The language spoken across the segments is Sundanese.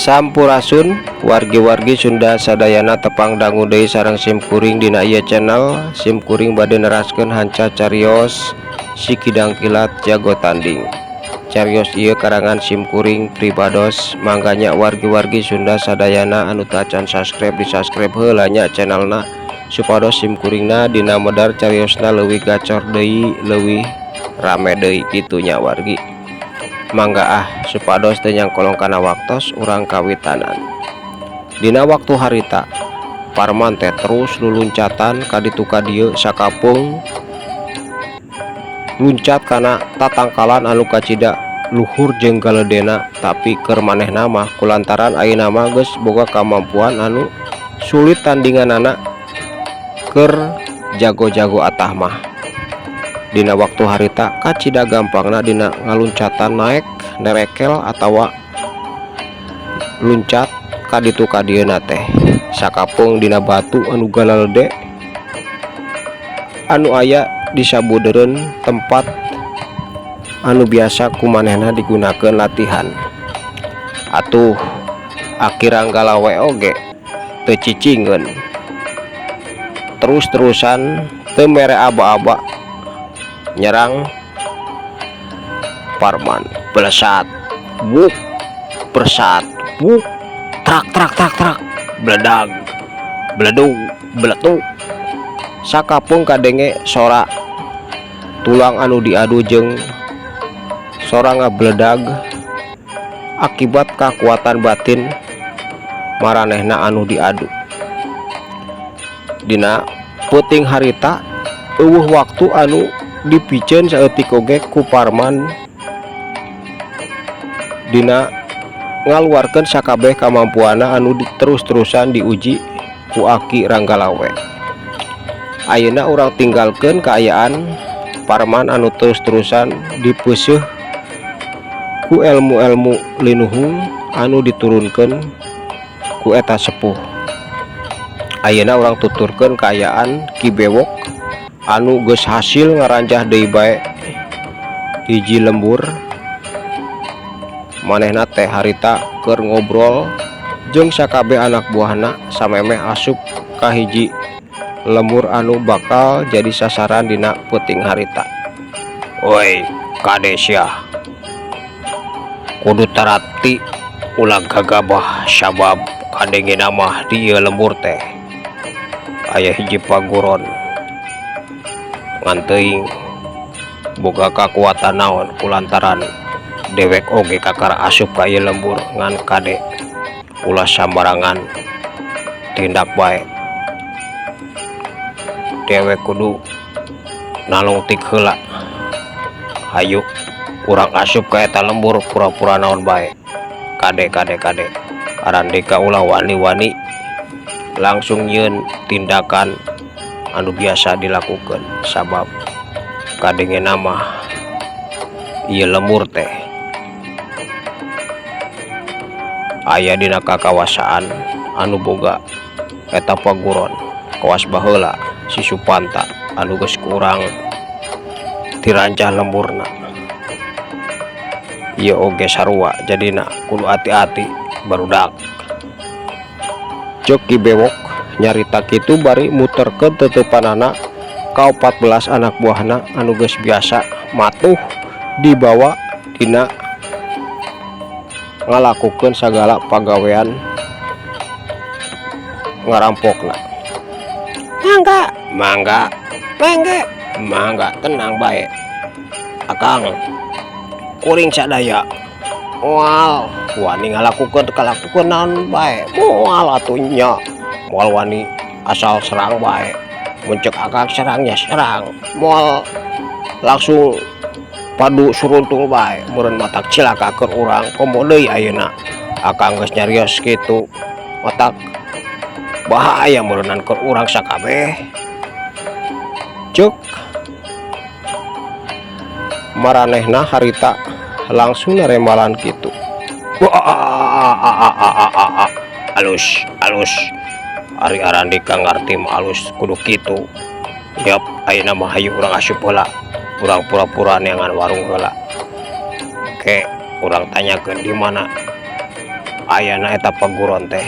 Sampurasun wargi-wargi Sunda sadayana, tepang dangu deui sareng simkuring dina ieu channel. Simkuring bade neraskeun hanca carios Si Kidang Kilat Jago Tanding. Carios ieu karangan simkuring pribados. Mangga nya, wargi-wargi Sunda sadayana anu tacan subscribe, di subscribe heula nya channelna, supados simkuringna dina medar cariosna leuwih gacor deui, leuwih rame deui kitu nya, wargi. Mangga ah, supados teu nyangkolong kana waktos, urang kawitanan. Dina waktu harita, Parman teh terus luluncatan ka ditu ka dieu, sakapeung luncat kana tatangkalan anu kacida luhur jeung galedena. Tapi keur manehna mah, kulantaran ayeuna mah geus boga kamampuan anu sulit tandinganana keur jago-jago atah mah. Dina waktu harita kacida gampangna dina ngaluncatan, naek nerekel atawa luncat ka ditu ka dieuna teh, sakapeung dina batu anu galalede anu aya di sabudeureun tempat anu biasa ku manehna digunakeun latihan. Atuh Aki Ranggalawe oge teu cicingeun, terus-terusan teu mere aba-aba nyerang Parman. Belesat buk, bersat buk, trak trak trak trak, bledag beledug beletuk. Sakapeung kadenge sora tulang anu diadu jeung sora ngabledag akibat kakuatan batin maranehna anu diadu. Dina peuting harita euweuh waktu anu dipiceun saeutik oge ku Parman dina ngaluarkeun sakabeh kamampuanna anu terus-terusan diuji ku Aki Ranggalawe. Ayeuna urang tinggalkeun kaayaan Parman anu terus-terusan dipeuseuh ku elmu-elmu linuhung anu diturunkeun ku eta sepuh. Ayeuna urang tuturkeun kaayaan Ki Bewok anu geus hasil ngaranjah deui bae hiji lembur. Manehna teh harita keur ngobrol jeung sakabeh anak buahna samemeh asup ka hiji lembur anu bakal jadi sasaran dina peuting harita. "Woi, kade sia, kudu tarati, ulah gagabah, sabab kadengena mah di ieu lembur teh aya hiji paguron ngan teuing boga kakuatan naon, kulantaran dewek oge kakara asup ka ieu lembur. Ngan kade, ulah sambarangan tindak bae. Dewek kudu nalungtik heula. Hayu urang asup ka eta lembur, pura-pura naon bae. Kade, kade, kade, arandika ulah wani-wani langsung nyieun tindakan anu biasa dilakukan, sabab kadengena mah ieu lembur teh aya dina kakawasaan anu boga eta paguron kawas baheula si Supanta anu geus kurang dirancah lemburna. Ieu oge sarua, jadina kudu hati-hati, barudak." Cek Ki Bewok nyarita kitu bari muterkeun teuteupanana ka 14 anak buahna anu geus biasa matuh dibawa dina ngalakukeun sagala pagawean ngarampokna. "Mangga, mangga, mangga, mangga, tenang bae akang, kuring sadaya moal wani ngalakukeun kalakukeun naon bae. Moal atuh nya, moal wani asal serang bae. Mun cek akang serangnya serang, moal langsung padu suruntul bae, meureun matak cilaka keur urang. Komo deui ayeuna akang geus nyarios kitu, matak bahaya meureunan keur urang sakabeh." Cek maranehna harita langsung narembalan kitu. "Wah, alus alus, ari arandika ngarti mah alus, kudu kitu. Yap, ayeuna mah hayu urang asup heula, urang pura-pura neangan warung heula. Ke urang tanyakeun di mana Ayana eta paguron teh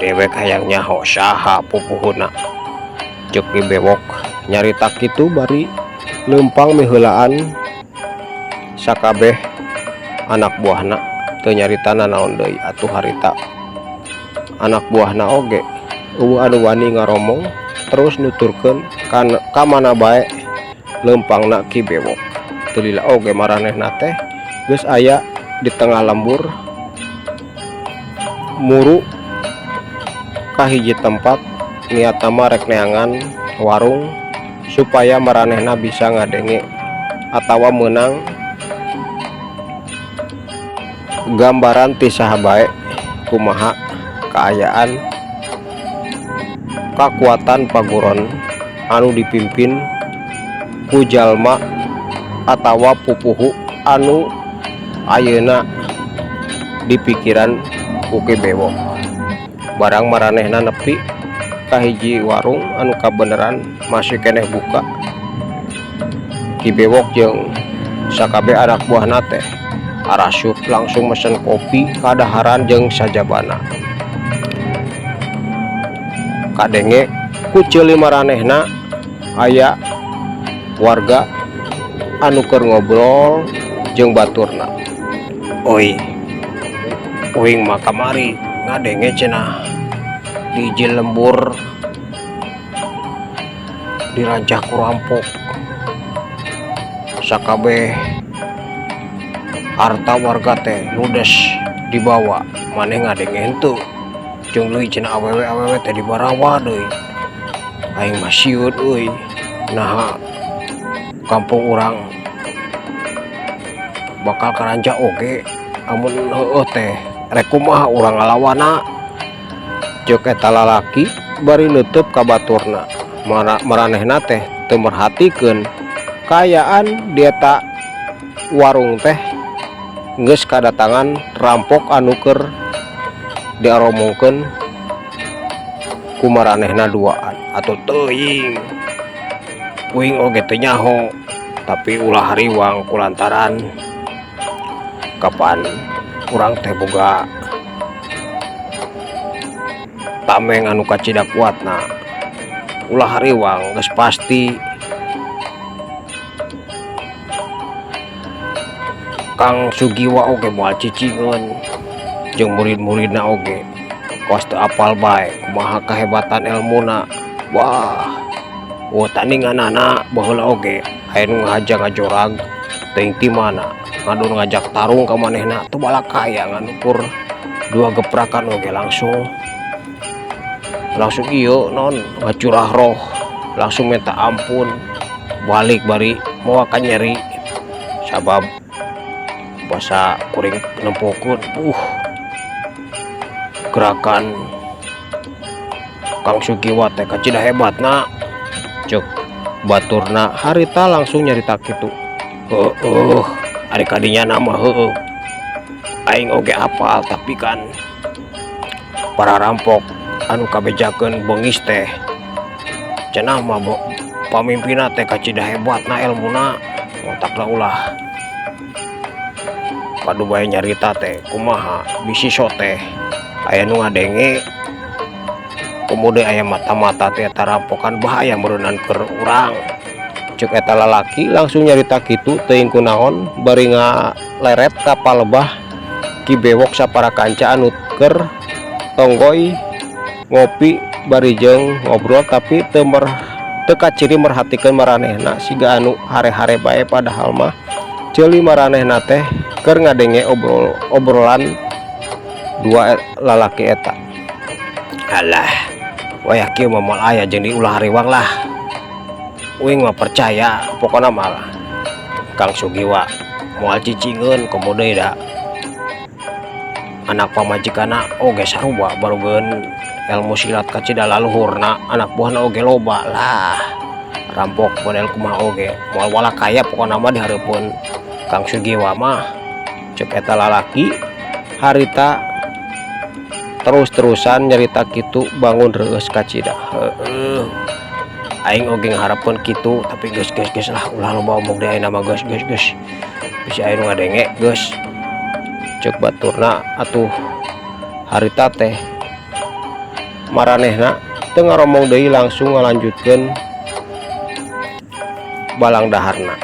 dewek hayang nyaho saha pupuhuna, ceuk Ki Bewok nyarita kitu bari leumpang miheulaan sakabeh anak buahna teu nyarita nanaon deui. Atuh harita anak buahna oge euweuh anu wani ngaromong terus nuturkeun ka mana bae leumpangna Ki Bewok. Teu lila oge maranehna teh geus aya di tengah lembur muru ka hiji tempat, niatna mah rek neangan warung supaya maranehna bisa ngadenge atawa meunang gambaran ti saha bae kumaha kaayaan kakuatan paguron anu dipimpin ku jalma atawa pupuhu anu ayeuna dipikiran ku Ki Bewok. Barang maranehna nepi ka hiji warung anu kabeneran masih keneh buka, Ki Bewok jeung sakabeh anak buahna teh arasup langsung mesen kopi kadaharan jeung sajabana. Kadenge ku ceuli maranehna aya warga anu keur ngobrol jeung baturna. "Oi, uing mah kamari ngadenge cenah di hiji lembur dirancah ku rampok, sakabeh harta warga teh ludes dibawa. Maneh ngadenge henteu? Jeung deui cenah awewe-awewe teh dibarawa deui. Aing mah sieun euy, naha kampung urang bakal karancah oge? Amun heueuh teh rek kumaha urang ngalawanna?" ceuk eta lalaki bari neuteub ka baturna. Maranehna teh teu merhatikeun kaayaan di eta warung teh geus kadatangan rampok anu keur diaromongkeun ku maranehna duaan. "Atuh teuing, uing oge teu nyaho, tapi ulah hariwang kulantaran kapan urang teh boga tameng anu kacida kuatna. Ulah hariwang, geus pasti Kang Sugiwa oge moal cicingeun jeung murid-muridna oge. Kos teu apal bae kumaha kahebatan elmuna. Wah, euweuh tandinganana. Baheula oge aya nu ngahaja ngajorag teuing ti mana, ngadon ngajak tarung ka manehna teu balakaya, ngan ukur dua geprakan oge langsung langsung ieu naon ngacurah roh, langsung minta ampun balik bari mawa kanyeri sabab basa kuring nempokeun gerakan Kang Sugiwa teh kacida hebatna," ceuk baturna harita langsung nyarita kitu. "Heueuh, ari kadinya mah heueuh, aing oge apal, tapi kan para rampok anu kabejakeun bengis teh cenah mah pamimpinna teh kacida hebatna elmuna. Matakna ulah padu bae nyarita teh, kumaha bisi soteh aya nu ngadenge. Komo deui aya mata-mata teh eta rampokan, bahaya meureunan keur urang," ceuk eta lalaki langsung nyarita kitu teuing kunaon bari ngaleret ka palebah Ki Bewok sapara kanca anu keur tonggoy ngopi bari jeung ngobrol, tapi teu teu kaciri merhatikeun maranehna, siga anu hare-hare bae, padahal mah ceuli maranehna teh keur ngadenge obrolan dua lalaki eta. "Alah, wayah kieu mah moal aya jeung diulah hariwang lah. Uing mah percaya pokona mah Kang Sugiwa moal cicingeun, komo deui da anak pamajikanna oge sarua barugeun ilmu silat kacida laluhurna, anak buahna oge loba lah. Rampok model kumaha oge moal walakaya pokona mah di hareupeun Kang Sugiwa mah," ceuk eta lalaki harita terus-terusan nyarita kitu bangun reueus kacida. "Heueuh, aing oge ngaharepkeun kitu, tapi geus, geus, geus lah, ulah loba omong deui ayeuna mah. Geus, geus, geus, bisi aya nu ngadenge, geus," ceuk baturna. Atuh. Harita teh maranehna teu ngaromong deui langsung ngalanjutkeun balang daharna.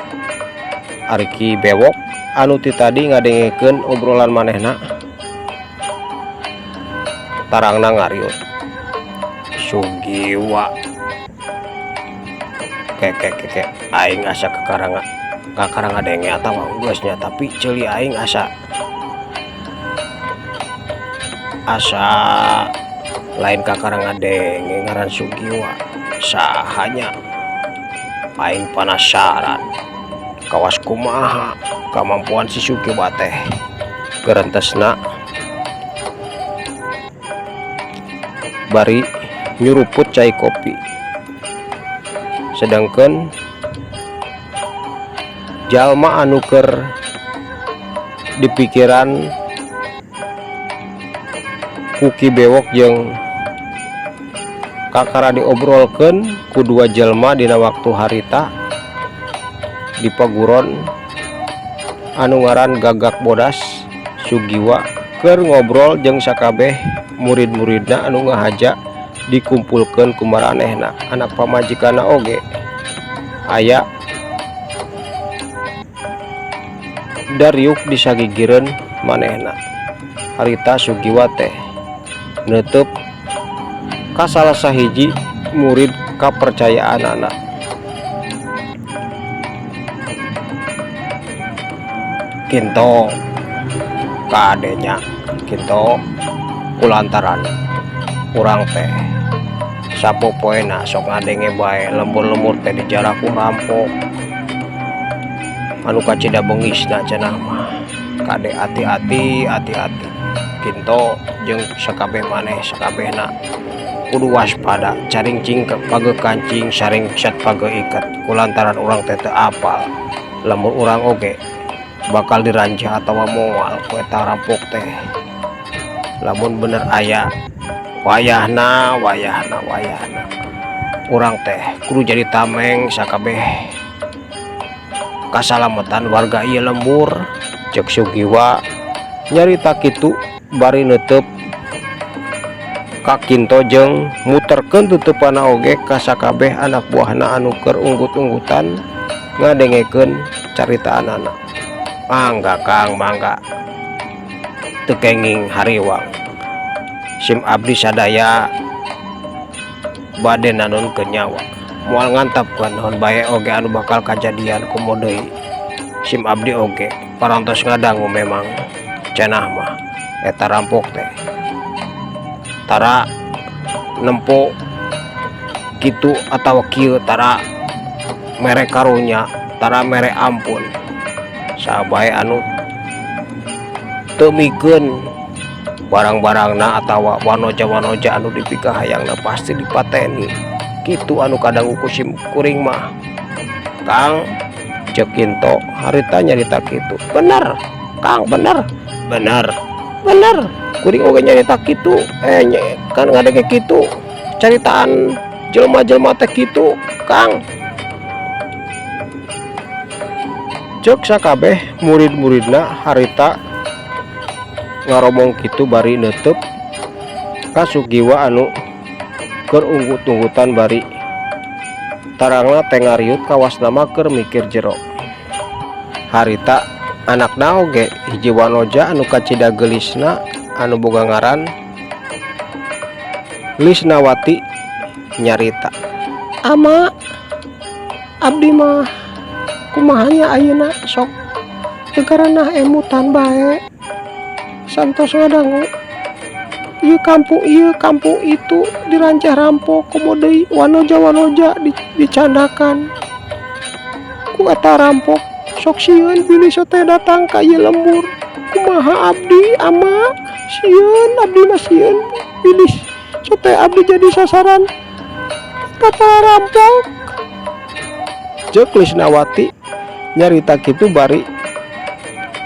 Ari Ki Bewok anu ti tadi ngadengekeun obrolan manehna tarangna ngariut. Sugiwa keke keke aing asa kakara kakara ngadenge atawa geus nya, tapi ceuli aing asa asa lain kakara ngadenge ngaran Sugiwa. Saha nya? Aing panasaran kawas kumaha kamampuan si Sugiwa teh gerentesna bari nyuruput cai kopi, sedangkan jalma anu keur dipikiran ku Ki Bewok jeung kakara diobrolkeun ku dua jelma dina waktu harita di paguron anu ngaran Gagak Bodas. Sugiwa keur ngobrol jeung sakabeh murid-muridna anu ngahaja dikumpulkeun ku maranehna, anak pamajikanna oge aya dariuk disagigireun manehna. Harita Sugiwa teh neuteub ka salah sahiji murid kapercayaanana. "Kinto, kade nya Kinto, kulantaran urang teh sapopoena sok ngadenge bae lembur-lembur teh dijarah ku rampok anu kacida bengisna cenah mah. Kade hati-hati, hati-hati Kinto jeung sakabeh maneh, sakabehna kudu waspada. Carincing page kancing, saringset page iket, kulantaran urang teh teu apal lembur urang oge bakal diranjah atawa moal ku eta rampok teh. Lamun bener aya wayahna, wayahna, wayahna urang teh kudu jadi tameng sakabeh kasalamatan warga ieu lembur," cek Sugiwa nyarita kitu bari neuteub ka Kinto jeung muterkeun tutupana oge ka sakabeh anak buahna anu keur unggut-unggutan ngadengekeun caritaanana. "Mangga Kang, mangga, teu kenging hariwang. Sim abdi sadaya bade nanunkeun nyawa, moal ngantepkeun naon bae oge anu bakal kajadian. Komo deui sim abdi oge parantos ngadangu memang cenah mah eta rampok teh tara nempo kitu atawa kieu, tara mere karunya, tara mere ampun. Saha bae anu teu mikeun barang-barangna atawa wanoja-wanoja anu dipikahayangna pasti dipateni. Kitu anu kadangu ku sim kuring mah, Kang," cek Kinto harita nyarita kitu. "Bener Kang, bener, bener, bener. Kuring oge nyarita kitu, eh kan ngadenge kitu caritaan jelema-jelema teh kitu, Kang," cek sakabeh murid-muridna harita ngaromong kitu bari neuteub ka Sugiwa anu keur unggut-unggutan bari tarangna teh ngariut kawasna mah keur mikir jero. Harita anakna oge hiji wanoja anu kacida geulisna anu boga ngaran Lisnawati nyarita, "Ama, abdi mah kumaha nya ayeuna, sok teu karanah emutan bae. Santos ngadangu ieu kampung ieu, kampung itu dirancah rampok, komo deui wanoja-wanoja dicandakan ku eta rampok. Sok sieun bilih teh datang ka ieu lembur. Kumaha abdi, Ama? Sieun abdi mah, sieun bilih teh abdi jadi sasaran kata rampok," cek Lisnawati nyarita kitu bari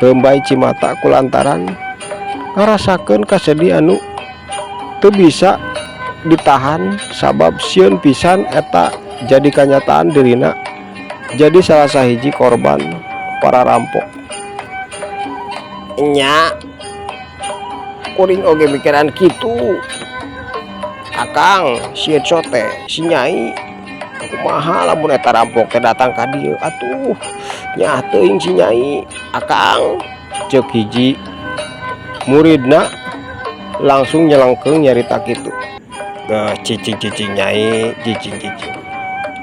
rembay cimata kulantaran ngarasakeun kasedih anu teu bisa ditahan sabab sieun pisan eta jadi kanyataan dirina jadi salah sahiji korban para rampok. "Nya Kuring oge mikiran kitu. Akang sieun sote si Nyai. Kumaha lamun eta rampok teh datang ka dieu atuh. Nyaah teuing si Nyai. Akang ceuk hiji muridna langsung nyelengkeung nyarita kitu. Geuh cicing-cicing Nyai, cicing-cicing.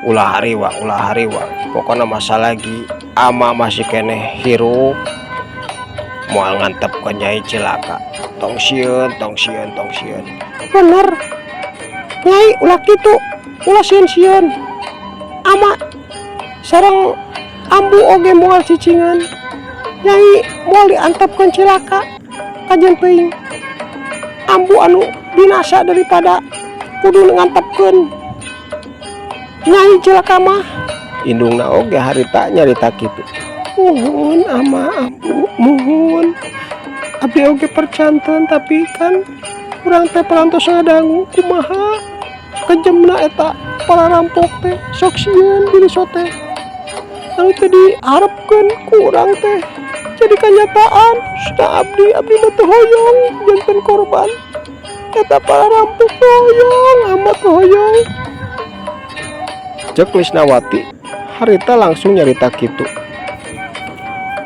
Ulah hariwang, ulah hariwang. Pokona masa lagi ama masih keneh hirup moal ngantepkeun Nyai cilaka. Tong sieun, tong sieun, tong sieun. Bener. Nyai ulah kitu, ulah sieun-sieun. Ama sareng ambu oge moal cicingan. Nyai moal diantepkeun cilaka. Kajeun teuing ambu anu binasa daripada kudu ngantepkeun Nyai cilaka mah. Indungna oge harita nyarita kitu. Muhun ama ambu, muhun. Abdi oge percanten tapi kan urang teh parantos ngadangu kumaha kejemna eta para rampok teh sok sieun diri sote. Anu teh diharepkeun ku urang teh jadi kanyataan. Sudah abdi, abdi mah teu hoyong janten korban eta para rampok, hoyong amat hoyong. Cek Lisnawati harita langsung nyarita kitu.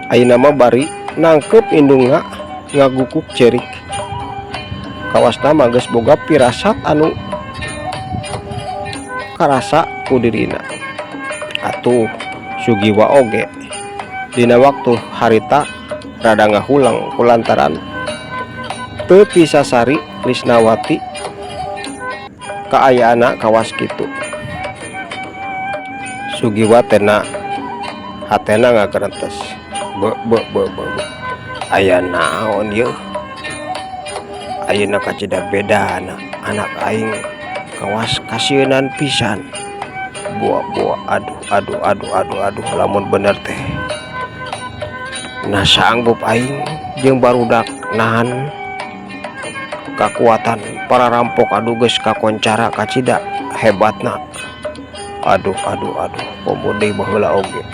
Ayeuna mah bari nangkep indungna ngagukuk cerik. Kawasna mah geus boga pirasat anu karasa ku dirina. Atuh Sugiwa oge dina waktu harita rada ngahuleng kulantaran teu tisasari Lisnawati kaayaanna kawas kitu. Sugiwa tena hatena ngagerentes. Be be be be, be. Aya naon yeuh? Ayeuna kacida bedana anak aing kawas kasieunan pisan. Buah-buah aduh aduh aduh aduh aduh lamun bener teh. Nah sanggup aing jeung barudak nahan kakuatan para rampok aduh geus kakoncara kacida hebatna. Aduh aduh aduh komo deui baheula oge.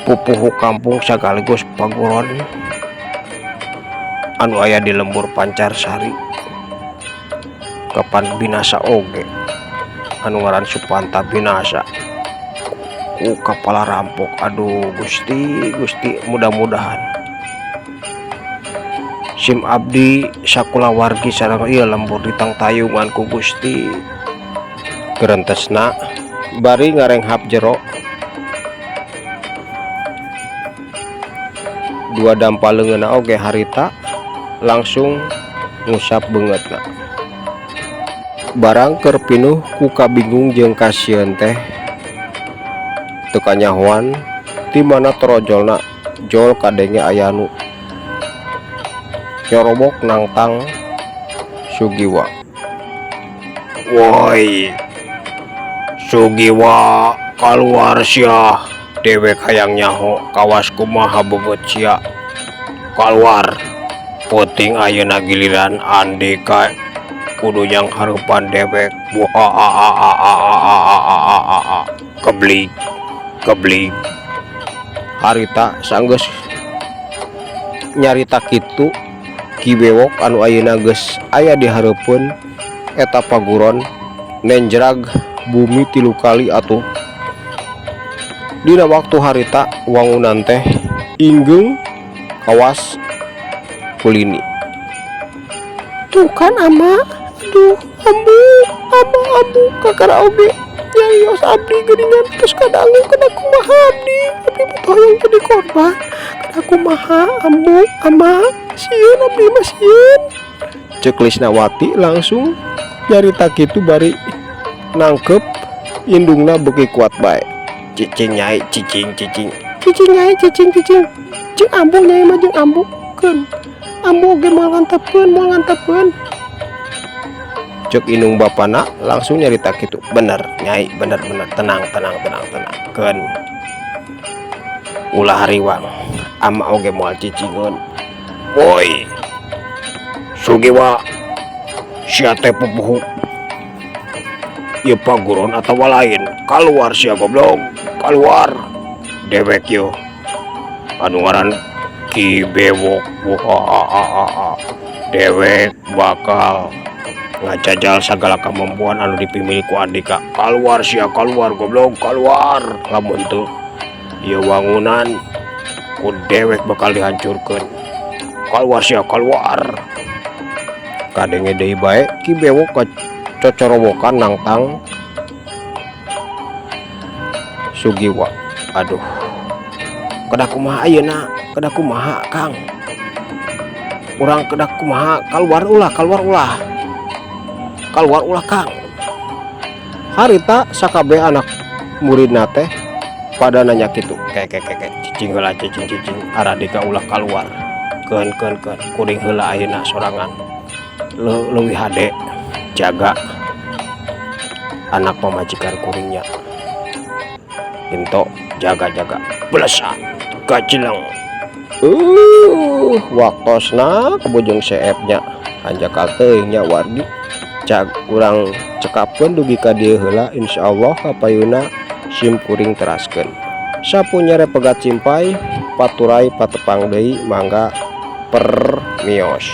Pupuhu kampung sagaligus paguron anu aya di lembur Pancarsari kapan binasa oge anu ngaran Supanta binasa ku kapala rampok. Aduh Gusti Gusti, mudah-mudahan sim abdi sakulawargi sareng ieu lembur ditangtayungan ku Gusti. Gerentesna bari ngarenghap jero dua dampa leungeunna oge harita langsung ngusap beungeutna. Barang keur pinuh ku kabingung jeung kasieun teh teu kanyahoan ti mana torojolna jol kadenge aya nu nyorobok nangtang Sugiwa. Woi Sugiwa, kaluar sia, dewek hayang nyaho kawas kumaha beungeut sia. Kaluar peuting ayeuna giliran andika kudu nyanghareupan dewek. Buah keblik keblik. Harita sanggeus nyarita kitu Ki Bewok anu ayeuna geus aya di hareupeun eta paguron nenjrag bumi 3 kali atuh. Dina waktu harita wangunan teh inggeung kawas kulini. Tuh kan ama, aduh ambu, ama ambu kakara oge nyarios abdi geuningan tos kadangu kana kumaha abdi, abdi mah hoyong jadi korban kana kumaha ambu ama, sieun abdi mah sieun. Ceuk Lisnawati langsung nyarita kitu bari nangkep indungna beuki kuat bae. Cicing Nyai, cicing cicing. Cicing Nyai, cicing cicing. Jeung ambu Nyai mah jeung ambu keun. Ambu oge moal ngantepkeun, moal ngantepkeun. Ceuk indung bapana langsung nyarita kitu. Bener Nyai, bener bener, tenang tenang tenang tenang. Keun. Ulah hariwang, ama oge moal cicingeun. Woi Sugiwa, sia teh pupuhu ieu paguron atawa lain? Kaluar sia goblok, kaluar. Dewek yeuh anu ngaran Ki Bewok, wah, dewek bakal ngajajal segala kemampuan anu dipimiliki ku Andika. Keluar sia, keluar, goblok, keluar. Lamun teu, ieu wangunan ku dewek bakal dihancurkan. Keluar sia, keluar. Kadenge deui bae Ki Bewok cocorowokan nangtang Sugiwa. Aduh, kedah kumaha ayeuna? Kedah kumaha, Kang? Urang kedah kumaha? Keluar ulah, keluar ulah, keluar ulah, Kang? Harita sakabeh anak muridna teh pada nanya kitu. Ke ke ke ke, cicing heula, cicing, cicing. Aradika ulah keluar. Keun, keun, keun, kuring heula ayeuna sorangan. Leuwih hade jaga anak pamajikan kuringnya. Into jaga-jaga belesak gajleng. Waktosna kabujeng seep nya, hanjakal teuing nya, wargi. Cag urang cekapkeun dugi ka dieu heula. Insyaallah kapayuna sim kuring teraskeun. Sapu nyere pegat simpay paturay patepang deui, mangga, permios.